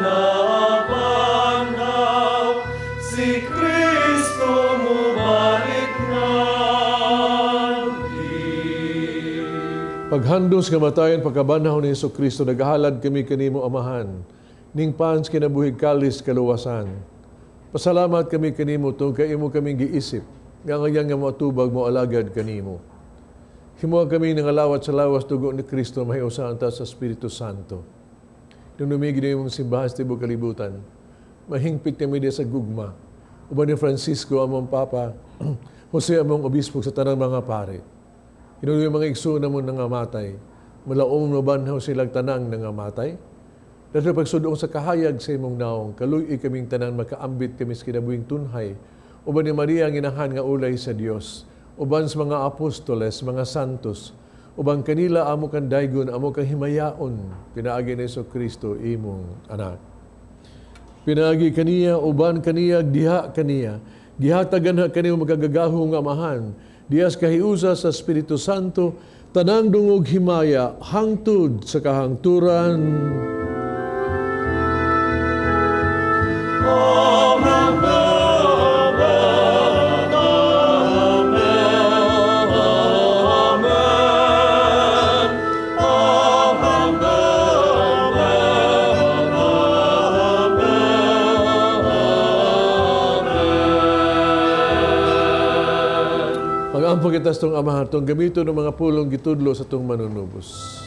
nabanhaw, si Kristo mubalik nganhi. Paghandom sa kamatayon, pagkabanhaw ni Hesus Kristo, naghalad kami kanimo Amahan, ning pans kinabuhi kalis kaluwasan. Pasalamat kami kanimo tungod kay imo kaming giisip, nga ngayon nga moatubag mo alagad kanimo. Himuha kami nangalawat sa lawas dugo ni Kristo, mahiusahan ta sa Espiritu Santo. Nung numigi na imong simbahan sa tibuok kalibutan, mahingpit kami diya sa gugma. Uban ni Francisco among Papa, Jose among Obispo sa tanang mga pare. Hinuloy mga igsoon namon nangamatay, malaom mabanhaw silang tanang nangamatay. Dahil pagsudong sa kahayag sa imong naong, kaluy kaming tanan makaambit kami sa kinabuhing tunhay. Uban ni Maria ang inahan nga ulay sa Dios, uban sa mga apostoles, mga santos, uban kanila amo kang daygon, amo kang himayaon, pinaagi ni Hesus Kristo imong anak. Pinaagi kaniya, uban kaniya, diha kaniya, gihatagan ha kanimo makagagahong amahan, dias kahiusa sa Espiritu Santo, tanang dungog himaya, hangtod sa kahangturan. Amen, amen, amen, amen, amen. Mag-ampo kita sa itong Amahan, itong gamito ng mga pulong gitudlo sa itong manunubos.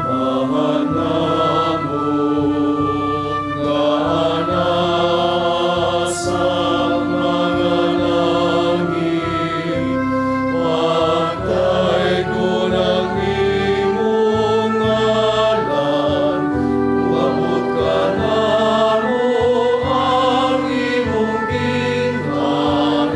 Amahan namo nga nasa mga langit, pagdaygon ang imong ngalan, moabot kanamo ang imong gingharian.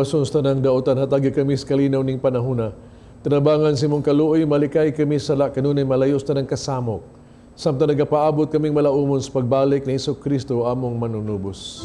luwason sa tanang daotan, hatagi kami sa kalinaw ning panahuna. Tinabangan sa imong kaluoy, malikay kami sa sala kanunay malayo sa tanang kasamok. Samtang nagapaabot kaming malaumon sa pagbalik ni Hesus Kristo among manunubos.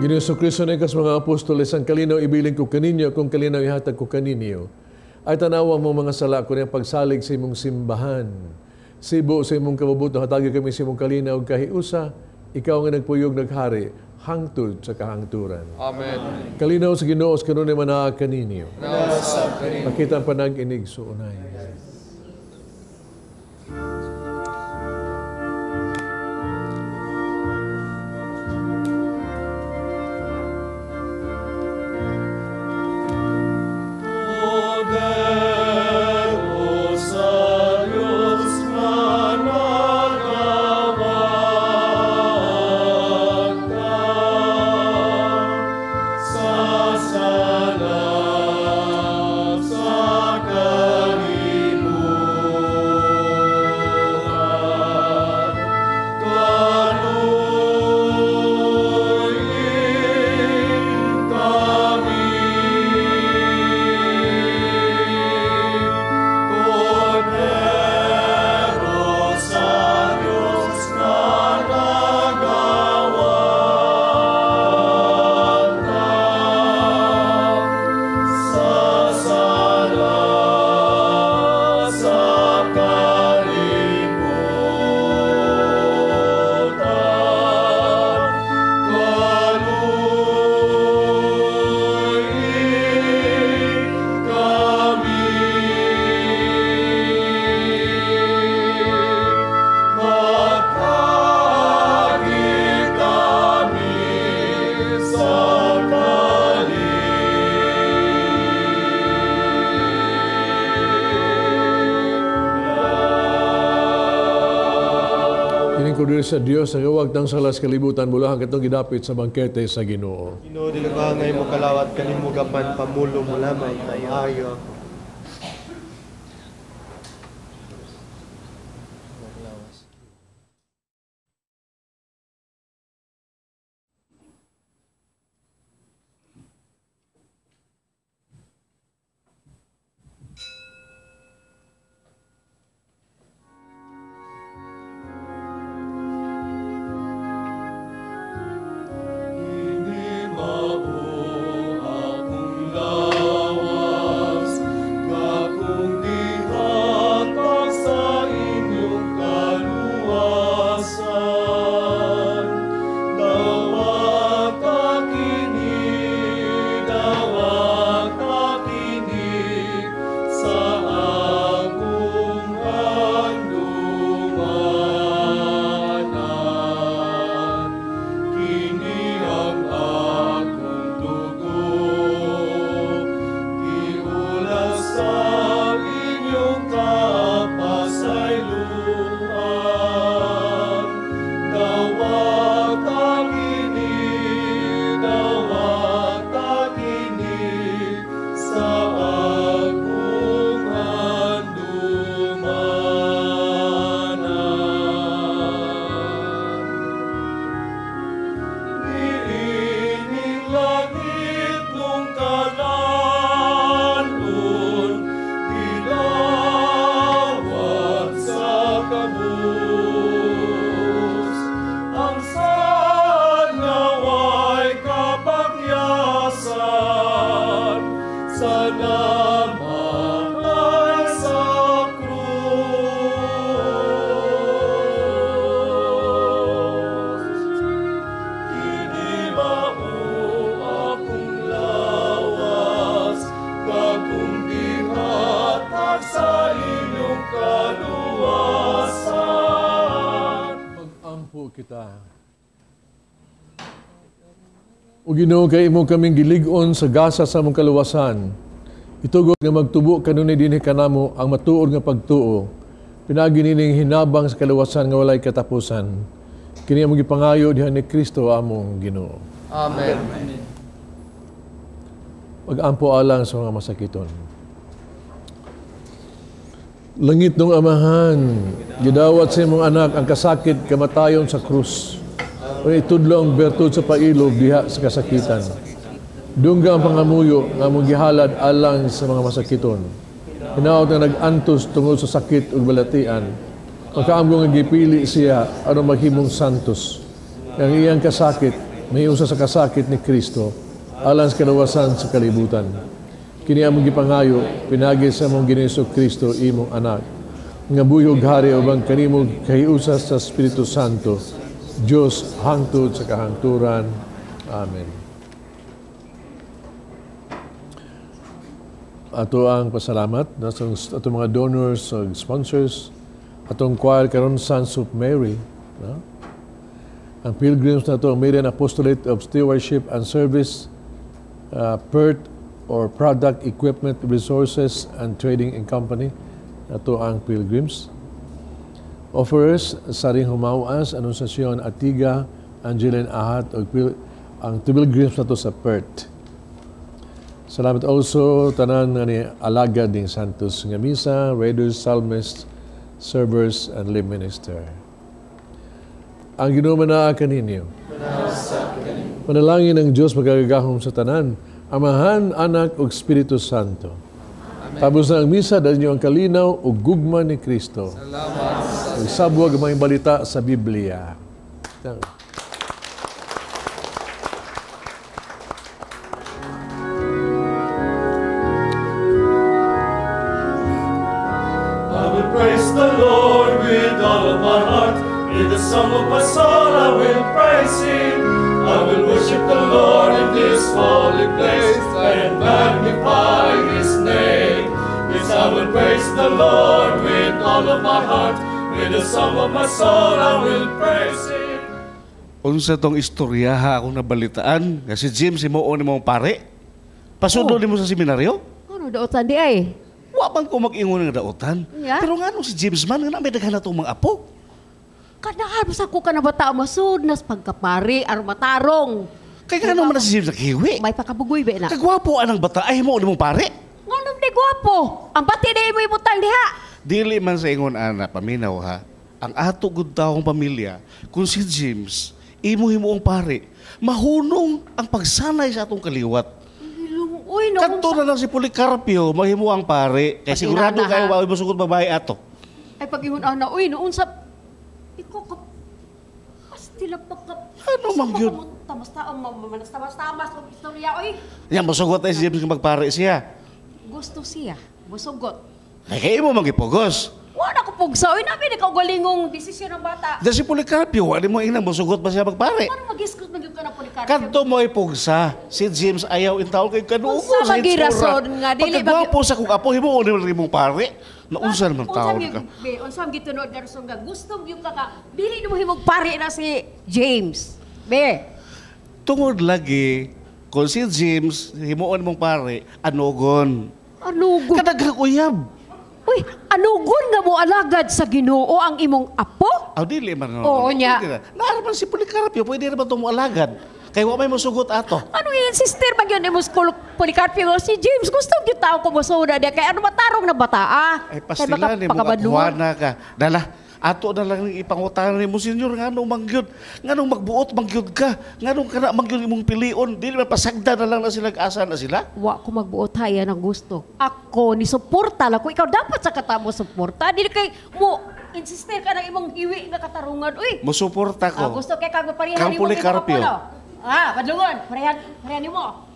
Ginoong Kristo na ikas mga apostoles, ang kalinaw ibilin ko kaninyo, kung kalinaw ihatag ko kaninyo, ay tanawa mo mga sala ko niyang pagsalig sa imong simbahan. Sibo sa imong kabubuto, hatagi kami sa imong kalinaw kahiusa, ikaw nga nagpuyog naghari, hangtod sa kahangturan. Amen. Kalinaw sa Ginoo sa kanunay manaa kaninyo. Pakita ang panag-inig suunay. Sa Dios ang huwag tang salas kalibutan mula katong gidapit sa bangkete sa Ginoo. Ginoo, dili ko angay mo kalawat kanimo gapan pamulo mo lamang maayo ako. Kita. O Ginoo, kay imo kaming gilig-on sa gasa sa among kaluwasan. Itugot nga magtubo kanunay dinhi kanamo ang matuod nga pagtuo. Pinaagi nining hinabang sa kaluwasan nga walay katapusan. Kini among gipangayo diha ni Kristo among Ginoo. Amen. Pag-ampo alang sa mga masakiton. Langit ng Amahan, gidawat sa imong anak ang kasakit kamatayon sa krus. O itudlo ang bertud sa pailob diha sa kasakitan. Dungga ang pangamuyo nga among gihalad alang sa mga masakiton. Hinaot nga nag-antos tungod sa sakit ug balatian. Makaamgo nga gipili siya aron maghimong santos. Ang iyang kasakit may usa sa kasakit ni Kristo alang sa kaluwasan sa kalibutan. Kini among gipangayo pinaagi sa among Ginoo Kristo imong anak nga buhi ug hari uban kanimo kahiusa sa Espiritu Santo, Diyos hangtod sa kahangturan. Amen. Ato ang pasalamat na sa atong mga donors ug sponsors, atong choir karon Sons of Mary, no? Ang pilgrims na ito, ang Marian Apostolate of Stewardship and Service, PERT or Product Equipment Resources and Trading and Company, ato ang pilgrims. Offerers, Saring Humawas, Anunciacion Atiga, Angeline Ahat, og ang pilgrims na to sa PERT. Salamat also tanan nga ni alagad ning Santos nga Misa, readers, psalmists, servers, and lay minister. Ang Ginoo manaa kaninyo. Manalangin ang Diyos magagahom sa tanan, Amahan, Anak, ug Espiritu Santo. Amen. Tapos na ang misa, dahil niyo ang kalinaw ug gugma ni Kristo. Salamat. Ug sabwag ang mga balita sa Biblia. I will praise the Lord with all of my heart. With the song of my soul I will praise Him. I will worship the Lord in this holy place and magnify His name. Yes, I will praise the Lord with all of my heart. With the song of my soul I will praise Him. Unsa tong istorya ha akong nabalitaan nga si James himuon nimo pare? Pasudlo nimo sa seminaryo? Ano daotan di ay? Wa man ko mag-ingon nga daotan. Yeah. Pero ngano si James man nga na may daghan na tong mga apo? Kanaan sa ko ka na bata masudnas pagkapari aron matarong. Kay ngano man na si James naghiwi? May pakabugoy ba na? Kagwapo anang bata ay himuon nimo pare? Ngano di gwapo? Ang bati na imo ibutang diha. Dili man sa ingon ana paminaw ha. Ang ato gud taong pamilya kung si James imo himuong pare, mahunong ang pagsanay sa atong kaliwat. Uy, no, Kadto na lang si Policarpio mahimo ang pare kay sigurado kayo wa mosugot babae ato. Ay pag-ihon ana, uy, noon sa ikaw ka pastila pa ka. Ano man gyud? Tamas-tamas og istorya oy. Nya mosugot ay si James nga magpare siya. Gusto siya, mosugot. Kay kay imo mangipugos. Wala ko pugsa oy, nabi ni kaugalingong desisyon ng bata. Da si Policarpio wa nimo ingnan mosugot ba siya magpare? Ano mag-iskus man gyud ka na Policarpio? Kadto mo ipugsa si James ayaw intaon kay kanugo Unsa sa magi itsura. rason nga dili Pagkagwapo sa kong apo himuon nimo imong pare. Naunsa naman taon ka? Unsa man gitunood nga rason nga gusto gyud ka ka dili nimo himog pare na si James. Be. Tungod lagi kung si James himuon mong pare anugon. Anugon. Kadaghang uyab. Uy, anugon nga mo alagad sa Ginoo ang imong apo? Aw dili man. Oo nya. Naara man si Policarpio, pwede ra ba tong moalagad? Kay wa may mosugot ato. Ano yun, sister, mag yun mo school Policarpio si James, gusto gyud tao ko mosuda diya kay ano matarong na bata ah. Ay pastila ni mo akuana ka. Dala, ato na lang ipangutana ni mo senyor ngano mangyud, nganong magbuot mangyud ka, nganong kana mangyud imong pilion, dili man pasagda na lang na sila asa na sila. Wa ko magbuot haya ng gusto. Ako ni suporta lang ko, ikaw dapat sa katamo suporta, dili kay mo insister ka ng imong hiwi nga katarungan uy. Mosuporta ko. Ah, gusto kay kag parehan Kang nimo Policarpio. Ah, padlungon, parehan nimo.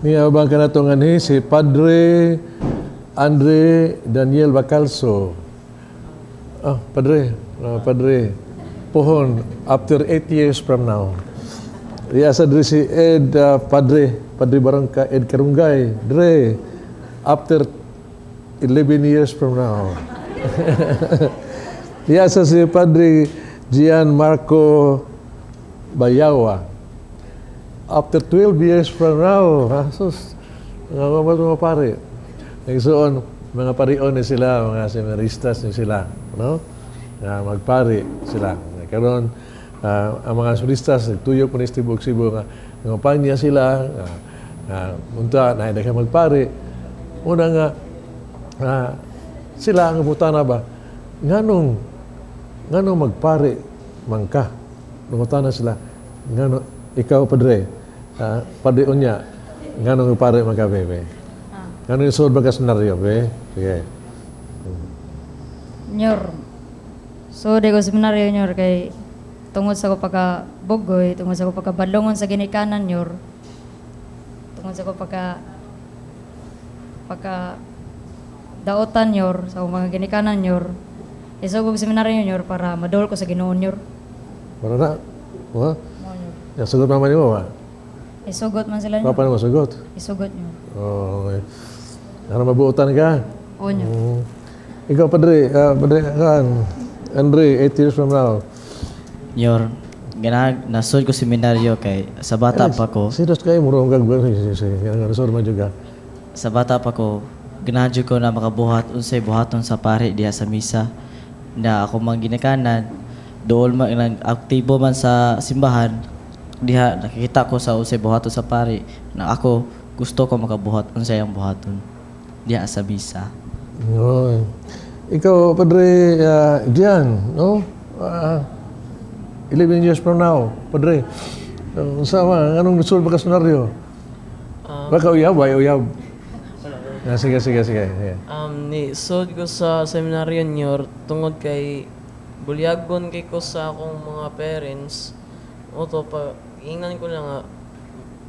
Niya bang kanato nganhi si Padre Andre Daniel Bacalso. Ah, Padre, Padre, pohon after 8 years from now. Iya sa dre si Ed Padre, Padre Barangka Ed Karungay, dre after 11 years from now. Iya sa si Padre Gian Marco Bayawa. After 12 years from now, ha, sus, mga pare. Nagsuon, mga parion ni sila, mga seminaristas ni sila, no? Nga magpari sila. Karon ang mga seminaristas nagtuyo po ni Tibok Cebu nga ngupanya sila, nga unta na ka magpari. Una nga sila ang butana ba nganong nganong magpari man ka? Nangutana sila, ngano ikaw padre, padre unya, nganong magpari man ka, bebe? Nganong isod ba ka senaryo, be? Sige. Nyor. So, di ko seminaryo, nyor, kay tungod sa ko pagka bugoy, tungod sa ko pagka badlongon sa ginikanan, nyor. Tungod sa ko pagka pagka daotan, nyor, sa akong mga ginikanan, nyor. Isog og seminaryo, nyor, para madol ko sa Ginoo, nyor. Para na. Ha? Ya, sugot mama nimo ba? Isugot man sila, nyor. Papa nimo sugot? Isugot, nyor. Oh, okay. Ano, mabuotan ka? Oo, nyor. Ikaw, padre, padre, kan, Andre, 8 years from now. Nyor, ganag nasud ko seminaryo kay sa bata pa ko. Serious kayo, murong kag nasud man jud ka. Sa bata pa ko, ganahan jud ko na makabuhat unsay buhaton sa pare diha sa misa. Na ako mang ginikanan, dool man nag aktibo man sa simbahan diha nakikita ko sa unsay buhaton sa pare na ako gusto ko makabuhat unsay ang buhaton diha sa misa. No. Ikaw, Padre Gian, no? 11 years from now, Padre. Unsa man, anong nasud ba ka senaryo? Baka uyab, ay uyab. Sige, sige, sige, sige. Ni sud ko sa seminaryo, nyor, tungod kay bulyagon kay ko sa akong mga parents. Oto pa ingnan ko lang nga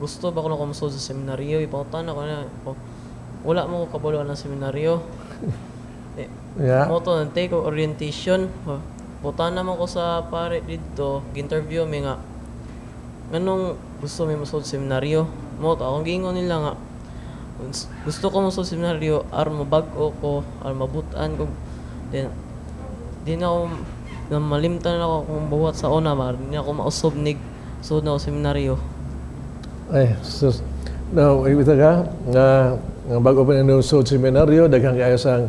gusto ba ko na kumusod sa seminaryo, ipangutan ako na ko, wala mo ko kabalo ng seminaryo. Yeah. Mo to take orientation. Butan naman ko sa pare didto, gi-interview mi nga nganong gusto mi mosud sa seminaryo. Mo to akong giingon nila nga gusto ko mosud sa seminaryo aron mabag-o ko, aron mabutan ko. Then di na ako na malimtan na ako kung buhat sa una, ba, di na ako mausog nig sud na ako seminaryo. Ay, sus. No, ibig ka nga nga bago pa ni sud seminaryo, daghang kaayo sang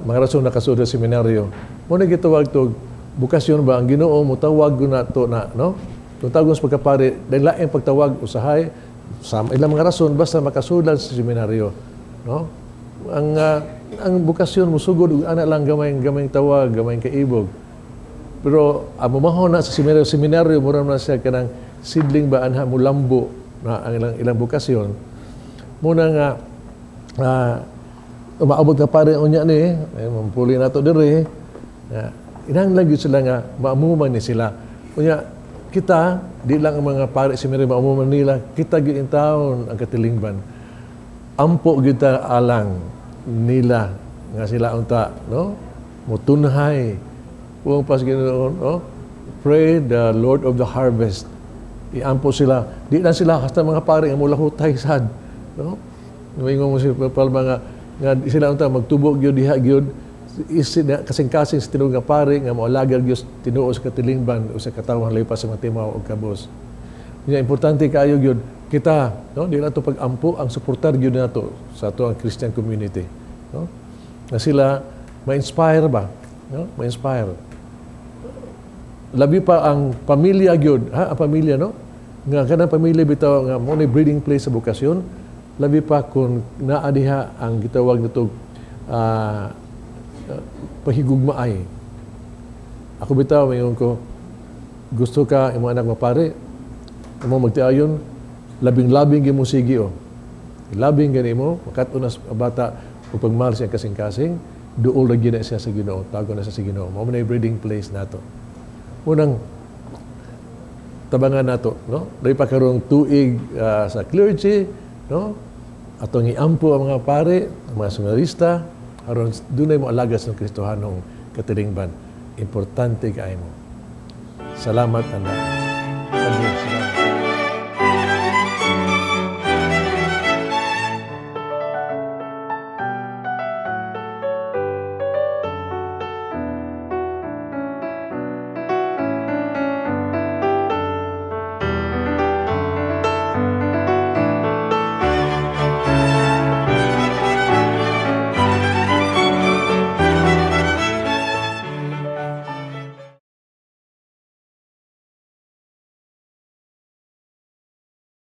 mga rason nakasud sa seminaryo. Mo na gitawag to bukasyon ba ang Ginoo motawag na to na, no? Kung tawag sa pagkapare, dahil laing pagtawag usahay sa ilang mga rason basta makasudan sa seminaryo, no? Ang bukasyon mosugod og ana lang gamay tawag, gamay kaibog. Pero ang mumahon na sa seminaryo, seminaryo mura man siya kanang sidling ba anha mulambo na ang ilang bukasyon. Muna nga umaabot ka pare unya ni, ay mampuli nato diri. Inahanglan gyud sila nga maamuman ni sila. Unya kita di lang ang mga pare seminaryo maamuman nila, kita gyud in town ang katilingban. Ampo gyud ta alang nila nga sila unta, no? Mutunhay. Huwag pas Ginoo, no? Pray the Lord of the harvest. Iampo sila. Di lang sila hasta mga pare nga mulahutay sad, no? Moingon mo si Palma nga nga sila unta magtubo gyud diha gyud kasing-kasing sa tinuod nga pare nga moalaga gyud tinuod sa katilingban o sa katawhan layo pa sa mga timaw og kabos. Nya importante kaayo gyud kita, no? Di lang to pag-ampo ang suportar gyud nato sa ato ang Christian community, no? Nga sila ma-inspire ba, no? Ma-inspire. Labi pa ang pamilya gyud, ha, ang pamilya, no? Nga kanang pamilya bitaw nga mo ni breeding place sa bokasyon, labi pa kung naa diha ang gitawag nato pahigugmaay. Ako bitaw mayon ko gusto ka imong anak mapare, imo magtiayon, labing-labing gyud mo sige o. Labing gani mo makat-on na bata ug pagmahal siya kasing-kasing, duol ra gyud na siya sa Ginoo, tago na siya sa Ginoo. Mao man ay breeding place nato. Unang tabangan nato, no? Dahil pa karong tuig sa clergy, no? Atong iampo ang mga pare, ang mga seminarista, aron dunay mo alaga sa Kristohanong katilingban. Importante kaayo mo. Salamat, anda.